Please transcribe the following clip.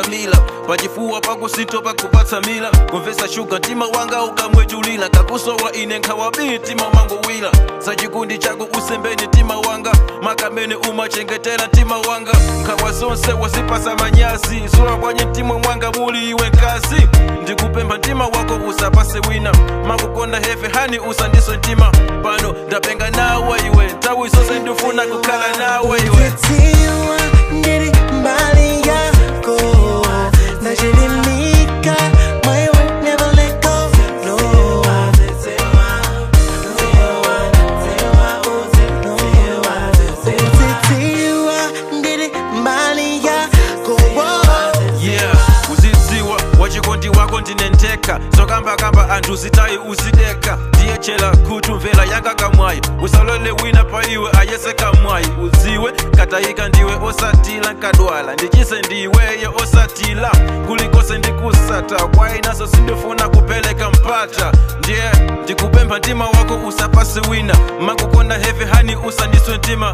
Mila pachifuwa pakusito pakupatsa mila kumvesa shuga mtima wanga ukamwetulila kakusowa ine nkhawabi mtima manguwila sachikundi chako usembeni mtima wanga makamene umachengetera mtima wanga nkhawa zonse wazipasa manyazi zula kwanye mtima mwanga muli iwe nkazi ndikupempha mtima wako usapase wina makukonda hefe hani usandiso mtima pano ndapenga nawe iwe nthawi zonse ndifuna kukhala nawe iwe. Tiwa ndiri mbali yako ndachilimika maiwe never let go no. Tiwa ndiri mbali yako. Yeah, uzidziwa wachikondi wako ndinenteka zokambakamba anthu zitayi uzideka ndiyechera khutu mvera yanga kamwayi usalole wina pa iwe ayese kamwayi udziwe katayika ndiwe osatila nkadwala ndichise ndiweyo osatila kulikonse ndikusata kwainaso sindifuna kupeleka mpata ndiye ndikupempha mtima wako usapase wina makukonda heavy hani usandiswe mtima.